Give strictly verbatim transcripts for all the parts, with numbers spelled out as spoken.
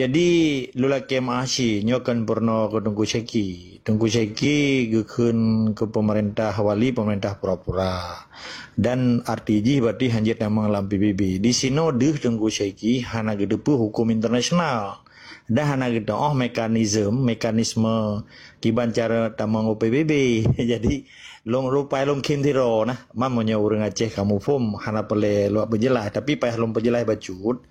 Jadi, lôn lakée meu'ah sie, nyoe kon peurunoe keu Teungku Syeki. Teungku Syeki geukheun keu peumeurintah wali, peumeurintah pura-pura. Dan arti jih berarti hanjeuet tamong lam P B B. Di sinoe deuh Teungku Syeki hana geuteupeue huköm internasional. Dan hana geuteu'oh mekanisme, mekanisme kiban cara tamong u P B B. Jadi, lôn rupai lôn kheun sidroe nah. Man meunyoe ureuëng Aceh ka muphom, hana peureulée lôn peujeulaih. Tapi payah lôn peujeulaih bacut.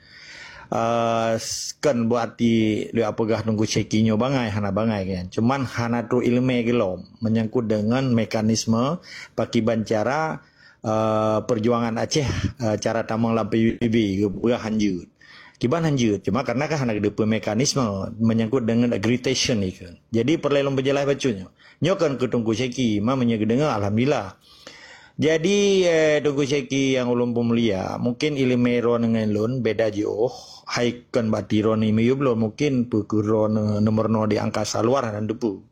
Ah, s-, kon berarti lôn peugah Teungku Syeki nyoe bangai, hana bangai kan. Cuman hana trok iéleumé geulom menyangkut dengan mekanisme pakiban cara, ah, perjuangan Aceh, ah, cara tamong lam P B B, geupeugah hanjeuet. Kiban hanjeuet, cuma karena kan hana geuteupeue mekanisme menyangkut dengan accreditation ni kan. Jadi peureulée lôn peujeulaih bacut nyoe. Nyoe kon keu Teungku Syeki, ma meunyoe geudeungoe, alhamdulillah. Jadi, eh, Teungku Syeki nyang ulôn peumulia, mungkin iéleumé droeneuh ngon lôn beda jiôh, hai kon berarti droeneuh miyueb lôn, mungkin peu kheueh droeneuh neumeurunoe di angkasa luar hana teupeue.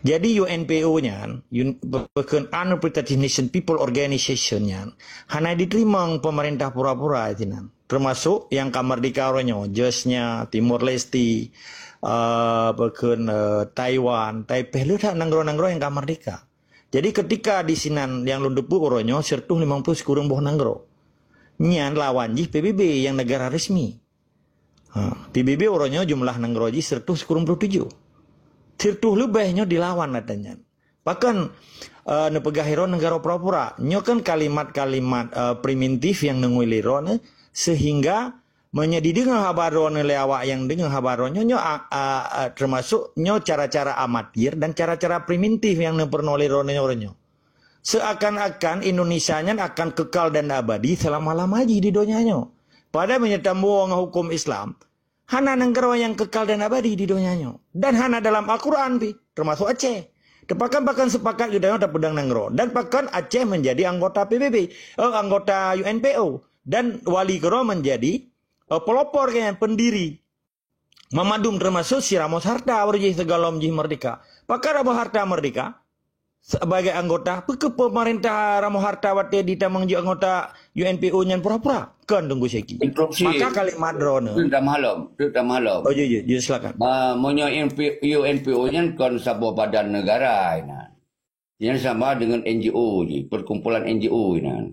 Jadi U N P O nyan, un-, peu kheueh Unrepresentative Nation People Organization nyan, hana jiteurimong peumeurintah pura-pura sinan. Teumasok nyang ka meurdehka uroe nyoe, Georgia, Timor Leste, eh, peu kheueh, eh, Taiwan, Taipei, le that nanggroe-nanggroe nyang ka meurdehka. Jadi, keutika di sinan nyang lôn teupeue uroe nyoe sireutôh limong ploh sikureueng boh nanggroe. Nyan lawan jih P B B nyang neugara resmi. Ha, P B B uroe nyoe jumlah nanggroe jih sireutôh sikureueng ploh tujoh. Sireutôh leubeh nyoe dilawan ata nyan. Pakon, eh, neupeugah droe nanggroe pura-pura. Nyoe kan kalimat-kalimat, eh, primitif nyang neungui lé droeneuh, sehingga meunyoe dideungoe haba droeneuh lé awak nyang deungoe haba droeneuh, nyoe, nyoe, a, a, a, teumasok nyoe cara-cara amatir dan cara-cara primitif nyang neupeurunoe lé droeneuh uroe nyoe. Seuakan-akan Indonesia nyan akan kekal dan abadi seulama-lama jih di donya nyoe. Padahai meunyoe tamong ngon huköm Islam, hana nanggroe nyang kekal dan abadi di donya nyoe. Dan hana dalam Al-Quran pih, teumasok Aceh. Teupakan-pakan sepakat geutanyoe tapeudong nanggroe. Dan pakon Aceh menjadi anggota P B B, eh, anggota U N P O. Dan wali keudroe menjadi, eh, pelopor kan, pendiri. Mamandum teumasok si Ramos Horta baru jih sigohlom jih meurdehka. Pakon Ramos Horta meurdehka? Sebagai anggota, peu kheueh peumeurintah Ramos Horta watée ditamong jeuet anggota U N P O nyan pura-pura? Kon Teungku Syeki. Interupsi. Maka kalimat droeneuh. Teuk tamah lom, teuk tamah lom. Oh, ya, ya, ya, silakan. Ah, meunyoe U N P O nyan kon saboh badan negara inan. Nyan sama dengan N G O jih, perkumpulan N G O inan.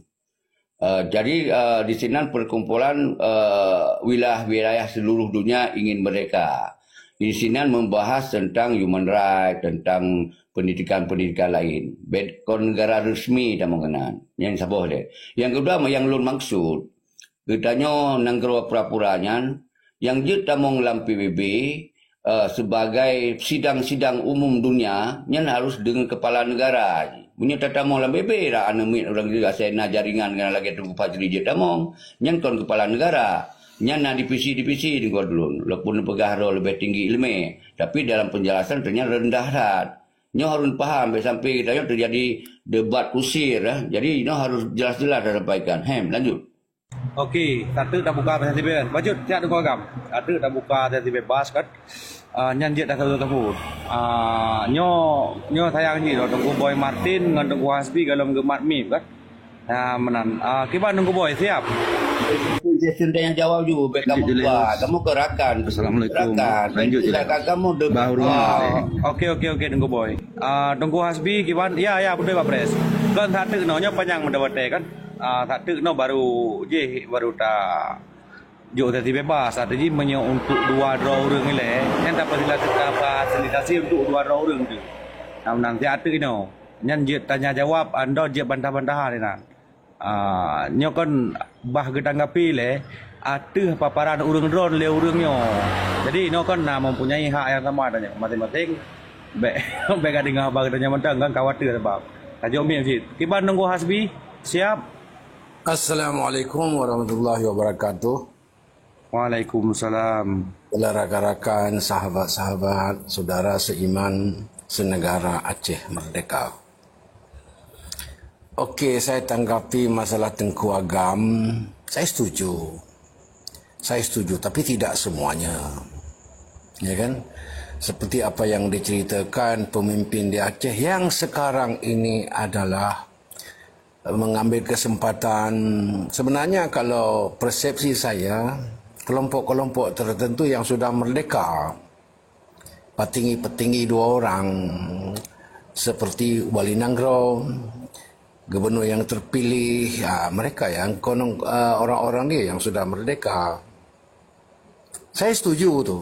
Eh, jadi, eh, di sinan perkumpulan, eh, wilayah-wilayah seluruh dunia ingin merdeka. Di sinan membahas tentang human rights, tentang pendidikan-pendidikan lain. Bed kon negara resmi tamong keunan. Nyang saboh deh. Yang kedua, yang lôn maksud, geutanyoe nanggroe pura-pura nyan, nyang jeuet tamong lam P B B, eh, sebagai sidang-sidang umum dunia, nyan harus dengan kepala negara. Meunyoe tatamong lam P B B, dak aneuk miet ureuëng jih asai na jaringan ngon lagée Teungku Fajri jeuet tamong, nyan kon kepala negara. Nyan na divisi-divisi di luwa dulun, walaupun peugah droe leubeh tinggi iéleumé, tapi dalam penjelasan ternyata rendah that. Nyoe harus paham, bèk sampai geutanyoe terjadi debat kusir, eh. Jadi, nyoe harus jelas-jelas tasampaikan. Hem, lanjut. Oke, sateuk tabuka sesi bebas. Bacut, siap deungoe agam. Sateuk tabuka sesi bebas kan. Ah, nyan jeuet dah satu telepon. Ah, nyoe, nyoe sayang jih, Teungku Boy Martin ngon Teungku Hasbi golom geumat mim kan. Nah, meunan. Ah, kiban Teungku Boy, siap? Sesi nyang jawab ju, bèk kamu Lanjut, lupa. Jelas. Kamu ke rakan. Assalamualaikum. Rakan. Lanjut, Jelas. Rakan kamu de- Baru Ah, ni. Oke, oke, oke, Teungku Boy. Ah, Teungku Hasbi, kiban? Ya, ya, beutôi, Pak Pres. Kan sateuk noh, nyoe panyang meudawatai kan. Ah, sateuk noh baru jih, baru ta- jok sesi bebas, arti jih meunyoe untuk dua droe ureuëng ilée, nyan tafasilitasi, tafasilitasi untuk dua droe ureuëng tu. Nah, meunan siat teuk inoe. Nyan jeuet tanya jawab, andon jeuet bantah-bantahan inan. Ah, nyoe kon bah geutanggapi lé ateueh paparan ureuëng droen lé ureuëng nyoe. Jadi, inoe kon na mempunyai hak yang sama tanyoe masing-masing. Bèk, bèk ka deungoe haba geutanyoe mantong, kan khawatir sabab. Tajok mic cit. Kiban Teungku Hasbi, siap? Assalamualaikum warahmatullahi wabarakatuh. Waalaikumsalam. Kepada rakan-rakan, sahabat-sahabat, saudara seiman, senegara Aceh Merdeka. Okey, saya tanggapi masalah Teungku Agam. Saya setuju. Saya setuju, tapi tidak semuanya. Ya kan? Seperti apa yang diceritakan pemimpin di Aceh yang sekarang ini adalah mengambil kesempatan. Sebenarnya kalau persepsi saya, kelompok-kelompok tertentu yang sudah merdeka. Petinggi-petinggi dua orang seperti Wali Nanggroe, gubernur yang terpilih, ya, mereka yang konon, eh, orang-orang dia yang sudah merdeka. Saya setuju tu.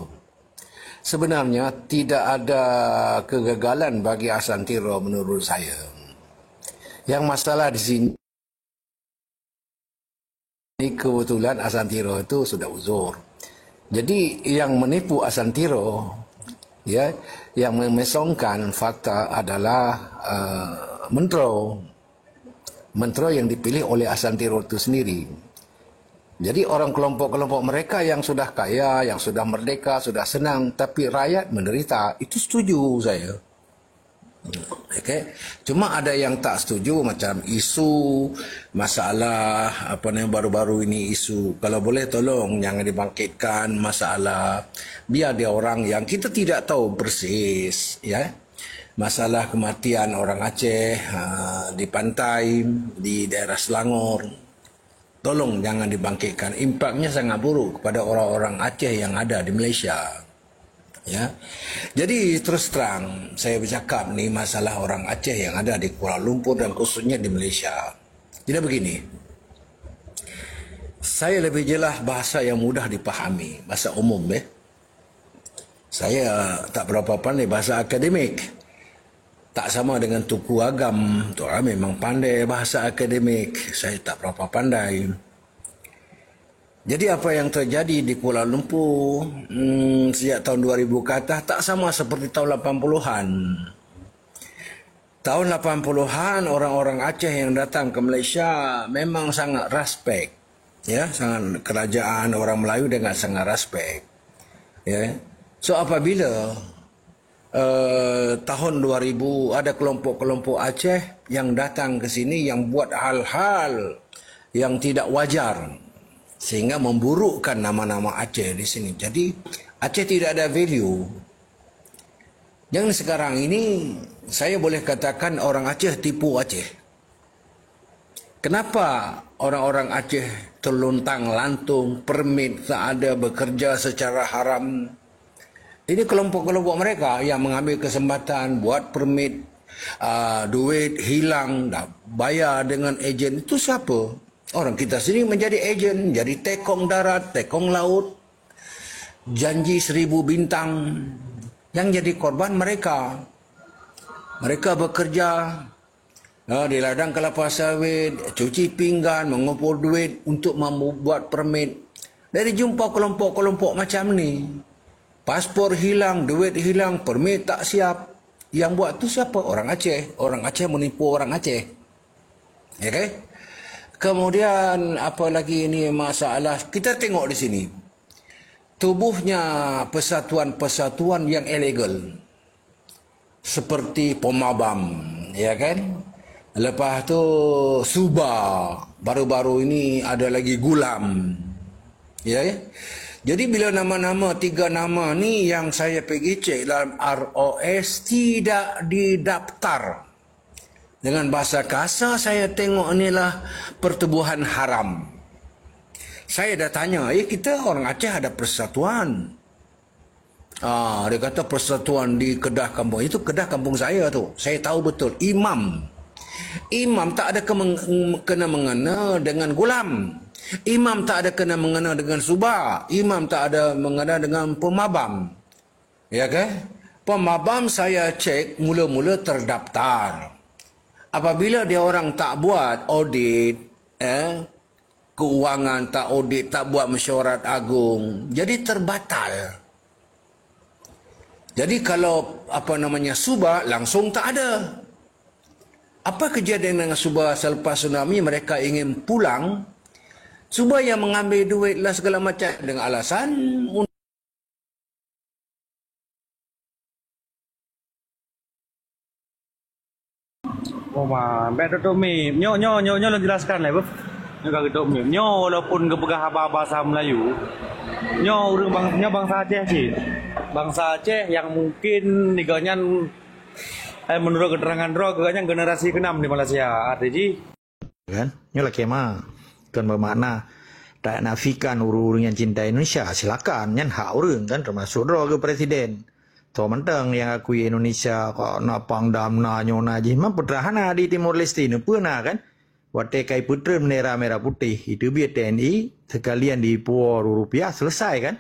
Sebenarnya tidak ada kegagalan bagi Hasan Tiro menurut saya. Yang masalah di sini, kebetulan Hasan Tiro itu sudah uzur. Jadi yang menipu Hasan Tiro, ya, yang memesongkan fakta adalah, eh, Mentro. Mentro yang dipilih oleh Hasan Tiro itu sendiri. Jadi orang kelompok-kelompok mereka yang sudah kaya, yang sudah merdeka, sudah senang, tapi rakyat menderita, itu setuju saya. Okey. Cuma ada yang tak setuju macam isu masalah apa ni baru-baru ini isu. Kalau boleh tolong jangan dibangkitkan masalah biar dia orang yang kita tidak tahu persis, ya. Masalah kematian orang Aceh, ha, di pantai, di daerah Selangor. Tolong jangan dibangkitkan. Impaknya sangat buruk kepada orang-orang Aceh yang ada di Malaysia. Ya. Jadi terus terang saya bercakap ni masalah orang Aceh yang ada di Kuala Lumpur dan khususnya di Malaysia. Jadi begini. Saya lebih jelas bahasa yang mudah dipahami, bahasa umum deh. Saya tak berapa pandai bahasa akademik. Tak sama dengan Teuku Agam. Teuku Agam memang pandai bahasa akademik. Saya tak berapa pandai. Jadi apa yang terjadi di Kuala Lumpur, hmm, sejak tahun dua ribu ke atas tak sama seperti tahun lapan puluhan. Tahun lapan puluhan orang-orang Aceh yang datang ke Malaysia memang sangat respect. Ya, sangat kerajaan orang Melayu dengan sangat respect. Ya. So apabila eh, tahun dua ribu ada kelompok-kelompok Aceh yang datang ke sini yang buat hal-hal yang tidak wajar sehingga memburukkan nama-nama Aceh di sini. Jadi Aceh tidak ada value. Yang sekarang ini saya boleh katakan orang Aceh tipu Aceh. Kenapa orang-orang Aceh terluntang lantung, permit tak ada, bekerja secara haram? Ini kelompok-kelompok mereka yang mengambil kesempatan buat permit, ah, duit hilang, dah bayar dengan ejen. Itu siapa? Orang kita sendiri menjadi ejen, jadi tekong darat, tekong laut, janji seribu bintang. Yang jadi korban mereka. Mereka bekerja, ha, di ladang kelapa sawit, cuci pinggan, mengumpul duit untuk membuat permit. Dari jumpa kelompok-kelompok macam ni, paspor hilang, duit hilang, permit tak siap. Yang buat tu siapa? Orang Aceh. Orang Aceh menipu orang Aceh. Ya kan? Kemudian apa lagi ini masalah? Kita tengok di sini. Tubuhnya persatuan-persatuan yang ilegal. Seperti Pomabam, ya kan? Lepas tu Suba, baru-baru ini ada lagi Gulam. Ya, ya. Jadi bila nama-nama tiga nama ni yang saya pergi cek dalam R O S tidak didaftar. Dengan bahasa kasar saya tengok inilah pertubuhan haram. Saya dah tanya, eh kita orang Aceh ada persatuan. Ah, dia kata persatuan di Kedah kampung. Itu Kedah kampung saya tu. Saya tahu betul. Imam. Imam tak ada kena mengena dengan Gulam. Imam tak ada kena mengena dengan Suba. Imam tak ada mengena dengan Pemabam. Ya kan? Pemabam saya cek mula-mula terdaftar. Apabila dia orang tak buat audit, eh, keuangan, tak audit, tak buat mesyuarat agung, jadi terbatal. Jadi kalau apa namanya Suba langsung tak ada. Apa kejadian dengan Suba selepas tsunami, mereka ingin pulang? Suba yang mengambil duit lah segala macam dengan alasan. Oh ma, bèk tutup mic. Nyoe nyoe nyoe nyoe lôn jelaskan lé beuh. Nyoe ka geututup mic. Nyoe walaupun geupeugah haba bahasa Melayu, nyoe ureueng bang nyoe bangsa Aceh cit. Bangsa Aceh nyang mungkin geuhnyan, eh, meunurot keuterangan droe geuhnyan generasi keenam di Malaysia. Arti jih, kan? Nyoe lakèe ma. Kon beumakna tak nafikan ureuëng-ureuëng nyang cinta Indonesia, silakan, nyan hak ureuëng kan, termasuk droe geuh presiden. Toh mantong nyang akui Indonesia, kok na Pangdam, na nyoe, na jih, memang peutrah hana di Timor Leste, neupeue na kan? Watée kai peutreun bendera merah putih, itu biet T N I, sekalian dipuwoe rupiah, selesai kan?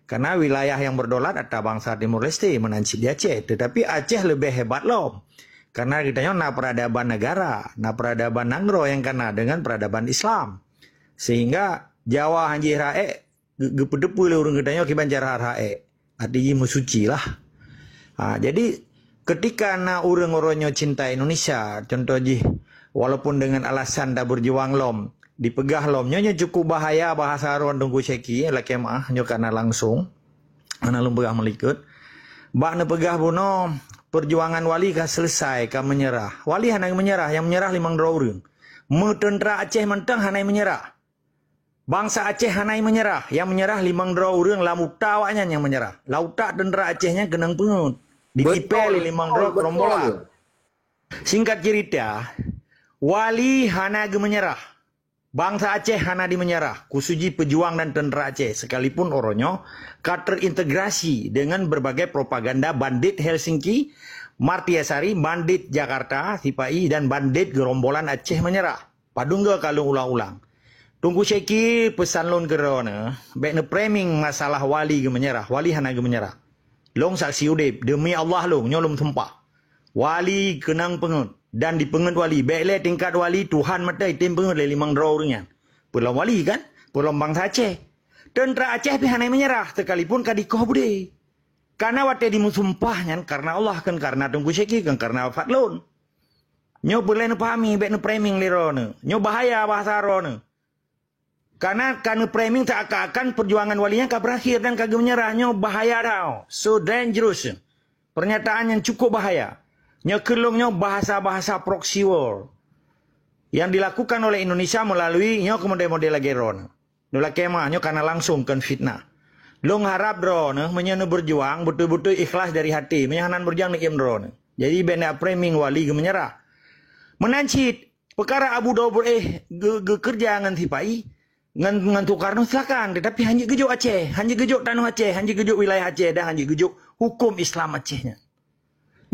Karena wilayah yang berdaulat adalah bangsa Timor Leste, meunan cit di Aceh. Tetapi Aceh lebih hebat lom. Karena geutanyoe na peradaban negara, na peradaban nanggroe yang kana dengan peradaban Islam. Sehingga Jawa hanjeuet raek, geu-, geupeuteupeue lé ureuëng geutanyoe kiban cara raek. Arti jih meusuci lah. Ha, jadi, ketika na ureuëng-ureuëng nyoe cinta Indonesia, contoh jih, walaupun dengan alasan dah berjuang lom, dipeugah lom, nyoe, nyoe cukup bahaya bahasa droe Teungku Syeki, lakée meuah, nyoe kana langsung, hana lôn peugah meulikot. Bak neupeugah bunoe, perjuangan Wali ka selesai, ka menyerah. Wali hana menyerah, yang menyerah limong droe ureuëng. Meuteuntra Aceh mantong hana menyerah. Bangsa Aceh hana menyerah, yang menyerah limong droe ureuëng lam uta awaknyan yang menyerah. Lam uta teuntra Aceh nyan keunong peungeut. Ditipée lé limong droe keurombolan. Singkat cerita, Wali hana geumenyerah. Bangsa Aceh hana dimenyerah, khusuji pejuang dan teuntra Aceh, sekalipun uroe nyoe ka terintegrasi dengan berbagai propaganda bandit Helsinki, Martiasari, bandit Jakarta, sipai, dan bandit gerombolan Aceh menyerah. Padum goe ka lôn ulang-ulang. Teungku Syeki, peusan lôn keu droeneuh, bék neuframing masalah Wali geumenyerah. Wali hana geumenyerah. Lôn saksi udeb, deumi Allah lôn, nyoe lôn sumpah. Wali keunong peungeut dan dipeungeut Wali. Bék lé tingkat Wali, Tuhan meutai tem peungeut lé limong droe ureuëng nyan. Peulom Wali kan? Peulom bangsa Aceh. Teuntra Aceh pih hana menyerah, sekalipun ka dikoh beudé. Karena watée dimeusumpah nyan karena Allah, kon karena Teungku Syeki, kon karena wafat lôn. Nyoe peureulée neupahami, bék neuframing lé droeneuh. Nyoe bahaya bahasa droeneuh. Karena ka neuframing seakan-akan perjuangan Wali nyan ka berakhir dan ka geumenyerah. Nyoe bahaya tau. So dangerous. Pernyataan yang cukup bahaya. Nyoe keu lôn nyoe bahasa-bahasa proxy war yang dilakukan oleh Indonesia melalui nyoe keu model-model lagée droeneuh. Nyoe lakée meuah, nyoe kana langsung kon fitnah. Lôn harab droeneuh meunyoe neubeurjuang beutôi-beutôi ikhlas dari hati. Meunyoe hana beurjuang neuiem droeneuh. Jadi bék neuframing Wali geumenyerah. Meunan cit, peukara Abu Daud Bureh geu-, geukeureuja ngon sipai, ngon, ngon Soekarno silakan, tetapi hana geujok Aceh, hana geujok tanoh Aceh, hana geujok wilayah Aceh dan hana geujok hukum Islam Aceh nyan.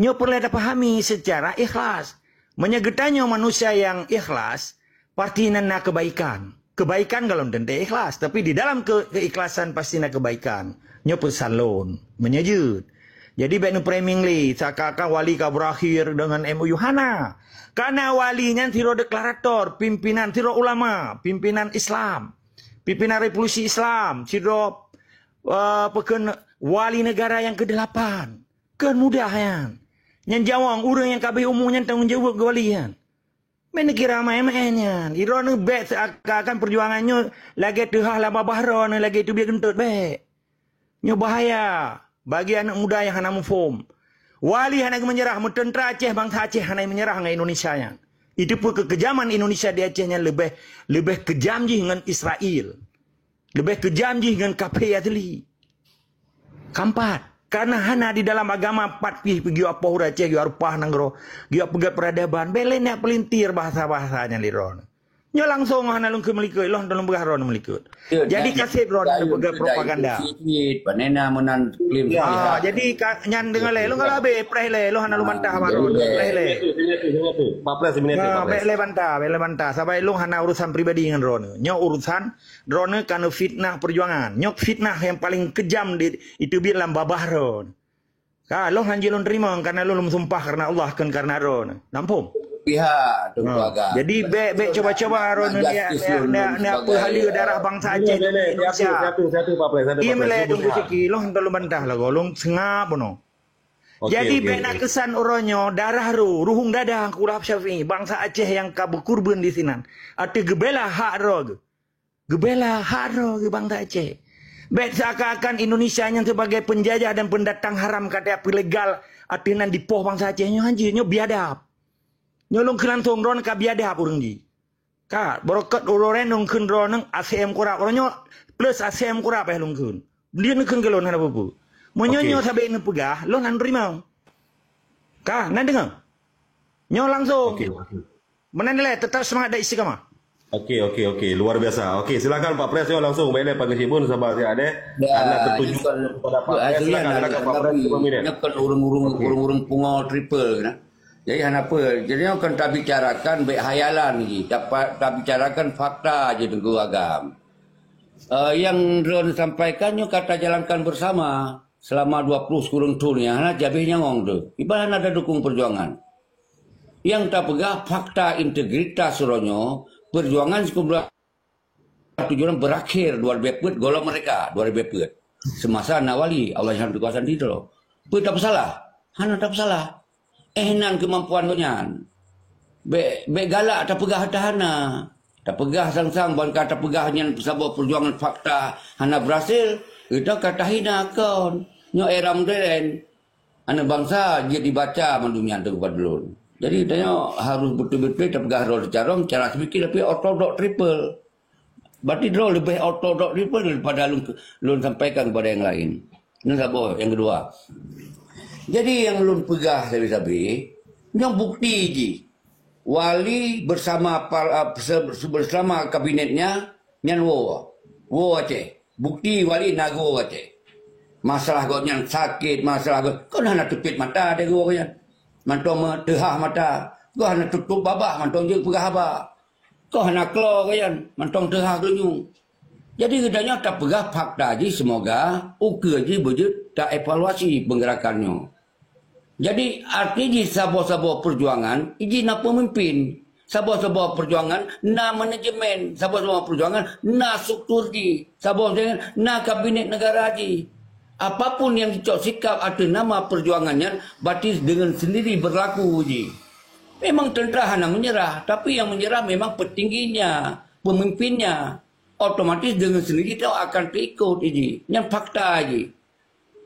Nyoe peureulée tapahami secara ikhlas. Meunyoe geutanyoe manusia nyang ikhlas, pasti na, na kebaikan. Kebaikan golom teuntée ikhlas, tapi di dalam ke-, keikhlasan pasti na kebaikan. Nyoe peusan lôn, meunyoe jeuet. Jadi bék neuframing lé, seakan-akan Wali ka berakhir dengan M O U. Hana. Karena Wali nyan sidroe deklarator, pimpinan sidroe ulama, pimpinan Islam, pimpinan revolusi Islam, sidroe, eh, peukon Wali negara yang kedelapan. Kon mudah nyan. Nyan jaweueng ureuëng nyang ka abéh umu nyan tanggong jaweueb keu Wali nyan. Bék neukira maén-maén nyan. Droeneuh bék seakan-akan perjuangan nyoe lagée teuhah lam babah droeneuh lagée teubiet geuntot, bék. Nyoe bahaya bagi aneuëk muda nyang hana muphom. Wali hana geumenyerah, meuteuntra Aceh, bangsa Aceh hana menyerah ngon Indonesia nyan. Itu pun keukejaman Indonesia di Aceh nyan leubeh, leubeh keujam jih ngon Israel. Leubeh keujam jih ngon kaphé asli. Keempat, karena hana di dalam agama pat pih geuyue apoh ureuëng Aceh, geuyue apoh nanggroe, geuyue peugét peradaban, bék lé neuk peulintir bahasa-bahasa nyan lé droeneuh. Nyoe langsong hana lôn keu meulikot, lôn hana lôn peugah droeneuh meulikot. Jadi kaseb droeneuh peugét propaganda. Sikit, panena meunan klaim. Ah, jadi ka, nyan deungoe lé, lôn ka habéh, preh lé, lôn hana lôn bantah bak droeneuh, preh lé. Empat belas minit, empat belas minit. Ah, bék lé bantah, bék lé bantah. Sabai lôn hana urusan pribadi ngon droeneuh. Nyoe urusan droeneuh ka neufitnah perjuangan. Nyoe fitnah nyang paleng keujam di, itu biet lam babah droeneuh. Ka, lôn hanjeuet lôn teurimong, karena lôn, lôn meusumpah karena Allah, kon karena droeneuh. Nampung? Pihak Teungku Agam. Jadi, bék, bék cuba-cuba droeneuh niat, niat, niat, niat peuhaleue darah bangsa Aceh dan Indonesia. Satu, satu, satu, Pak Pres, satu, Pak Pres. Iem lé Teungku Syeki, lôn hana lôn bantah lagoe, lôn seungab bunoe. Jadi, bék na keusan uroe nyoe, darah ro, ruhueng dada Teungku Syafi'i, bangsa Aceh nyang ka beukurban di sinan. Ateueh geubela hak droe geuh. Geubela hak droe geuh bangsa Aceh. Bék seakan-akan Indonesia nyan sebagai penjajah dan pendatang haram ka teupeuleugal ateueh nan dipoh bangsa Aceh nyoe hanjeuet, nyoe biadab. Nyoe lôn kheun langsong droeneuh ka biadab ureuëng jih. Ka, beureukat uroe nyoe lôn kheun droeneuh A C M kurab. Uroe nyoe plus A C M kurab eh lôn kheun. Dia neukheun keu lôn hana peue-peue. Meunyoe nyoe sabé neupeugah, lôn hana teurimong. Ka, na deungoe? Nyoe langsong. Meunan lé, tetap seumangat dan istiqamah. Okey, okey, okey. Luar biasa. Okey, silakan Pak Pres, nyoe langsung. Baik, Pak Gus Imun, sabar sihat, eh. Ya, Anda tertuju kepada Pak Pres. Silakan, silakan Pak Pres, lima minit. Nyoe kon ureueng-ureueng, ureueng-ureueng pungo triple, nah. Jadi, hana apa. Jadi, nyoe kon tabicarakan baik hayalan ji. Tapa-, tabicarakan fakta ji, Teungku Agam. Eh, nyang droen sampaikan nyoe ka tajalankan bersama selama dua puluh sikureueng thon nyan, hana jabeh nyawong tu. Iban hana tadukong perjuangan. Nyang tapeugah fakta integritas uroe nyoe, perjuangan sikureueng tujuh orang berakhir dua ribu peuet, golom merdeka dua ribu peuet. Semasa na wali, Allah nyang kuasa di droe. Peue tapeusalah? Hana tapeusalah. Eh, nan keumampuan gobnyan. Bék, bék galak tapeugah hana. Tapeugah sang-sang, ban ka tapeugah nyan saboh perjuangan fakta hana berhasil, geutanyoe ka tahina kon. Nyoe era modern. Aneuk bansa jeuet dibaca mandum nyan teuk bak lôn. Jadi, tanyoe harôh beutôi-beutôi tapeugah droe teucarông, cara seumikir, tapi ortodok triple. Berarti droe leubeh ortodok triple daripada lôn, lôn sampaikan kepada nyang laén. Nyan saboh, nyang keudua. Jadi, nyang lôn peugah sabe-sabe, nyoe bukti jih. Wali bersama par-, ah, se-, bersama kabinetnya, nyan woe. Woe Aceh. Bukti wali na geuwoe Aceh. Masalah gobnyan sakét, masalah gobnyan, kon hana teupit mata deh geuwoe nyan. Mantong meuteuhah mata. Goh hana tutup babah, mantong jeuet peugah haba. Goh hana klo gobnyan, mantong teuhah geunyueng. Jadi, geutanyoe tapeugah fakta jih, semoga ukeue jih beujeuet taevaluasi peugerakan nyoe. Jadi, arti jih saboh-saboh perjuangan, jih na peumimpin. Saboh-saboh perjuangan na manajemen. Saboh-saboh perjuangan na struktur jih. Saboh perjuangan na kabinet negara jih. Apapun nyang jicok sikap ateueh nama perjuangan nyan, berarti deungon sendiri berlaku jih. Memang tentera hana menyerah, tapi nyang menyerah memang petingginya, pemimpinnya. Otomatis deungon sendiri teu akan teuikot jih. Nyan fakta jih.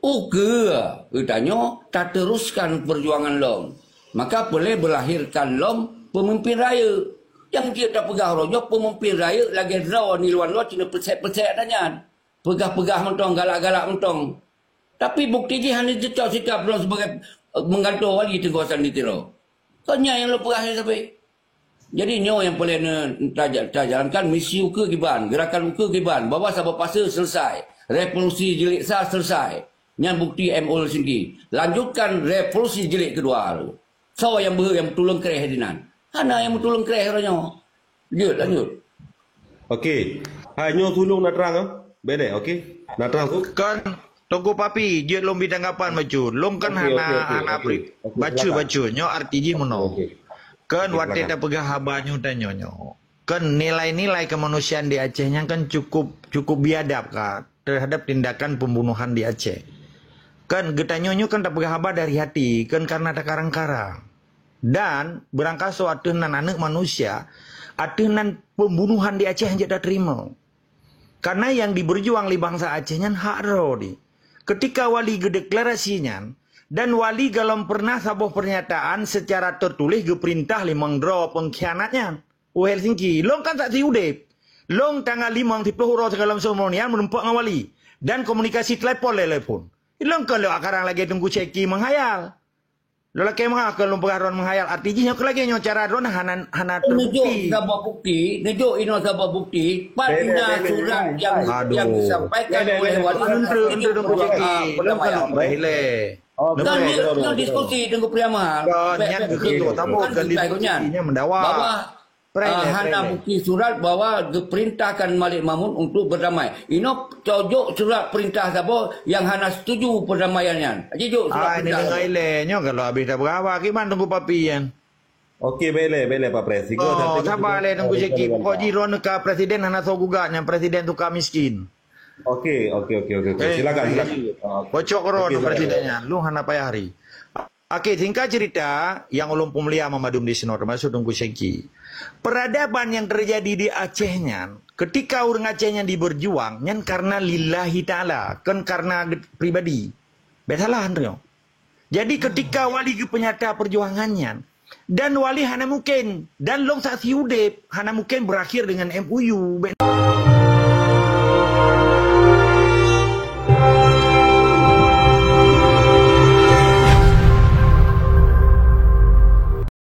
Ukeue geutanyoe tateruskan perjuangan lom, maka peureulée beulahirkan lom peumimpin rayeuk. Nyang jeuet tapeugah uroe nyoe peumimpin rayeuk lagée droe niluan lôn cit peusek-peusek ata nyan. Peugah-peugah mantong, galak-galak mantong. Tapi bukti jih hana jicok sikap droe sibagai, eh, menggantung wali Teungku Hasan di Tiro. Kon nyan nyang lôn peugah sabe. Jadi nyoe nyang peureulée taja-, tajalankan misi ukeue kiban, gerakan ukeue kiban, bahwa saboh fase selesai, revolusi jilid sa selesai. Nyan bukti M O Helsinki. Lanjutkan revolusi jilid keudua tu. Soe nyang beu-, nyang beutulông kréh dinan? Hana nyang beutulông kréh uroe nyoe. Lanjut, lanjut. Okey. Hai, nyoe tulông na trang, eh? Bede, okey? Na trang tu? Kan, Teungku Papi, jeuet lôn bri tanggapan bacut. Lôn kan hana, hana bri. Okey, okey, okey. Bacut, silakan. Bacut. Nyoe arti jih meunoe. Okey. Kan watée tapeugah haba nyoe tanyoe nyoe. Kan nilai-nilai kemanusiaan di Aceh nyan kan cukup, cukup biadab ka terhadap tindakan pembunuhan di Aceh. Kan geutanyoe nyoe kan tapeugah haba dari hati, kan karena takarang-karang. Dan beurangkasoe ateueh nan aneuk manusia, ateueh nan pembunuhan di Aceh hanjeuet tateurimong. Karena nyang diberjuang lé bansa Aceh nyan hak droe di. Ketika wali geudeklarasi nyan, dan wali golom pernah saboh pernyataan secara tertulis geuperintah limong droe pengkhianat nyan. U Helsinki, lôn kan saksi udeb. Lôn tanggal limong siploh uroe sigohlom seumonian meurumpok ngon wali. Dan komunikasi telepon lé telepon. Lôn kon lôn akarang lagée Teungku Syeki menghayal. Lôn lakée meu'ah keu lôn peugah droen menghayal, arti jih nyoe keu lagée nyoe cara droen hana, hana terbukti. Neujok saboh bukti, neujok inoe saboh bukti, pat na surat nyang, nyang disampaikan oleh wali. Ente, ente, Teungku Syeki, lôn kon lôn peugah ilée. Kan nyoe diskusi Teungku Priamal. Nyan keu tamu kan diskusi nyan mendawa. Bahwa Ah, hana bukti surat bahwa geuperintahkan Malik Mahmud untuk berdamai. Inoe cok jok surat perintah saboh nyang hana setuju perdamaian nyan. Jijok surat perintah. Ah, ini dengar ilée nyoe kalau habis dah berapa kiban Teungku Papi nyan. Okey, baik lé, baik lé, Pak Pres. Oh, sabar lé Teungku Syeki. Pokok jih droen ka presiden hana soe gugat nyan presiden suka miskin. Okey, okey, okey, okey, okey. Silakan, silakan. Bocok droen presiden nyan. Lu hana payah hari. Okey, singkat cerita, nyang ulôn peumulia mandum di sinoe, termasuk Teungku Syeki. Peradaban yang terjadi di Aceh nyan, ketika ureuëng Aceh nyan diberjuang, nyan karena lillahi ta'ala, kon karena pribadi. Bék salah, Andrew. Jadi, ketika wali geupenyata perjuangan nyan, dan wali hana mungkin, dan lôn saksi udeb, hana mungkin berakhir dengan M O U.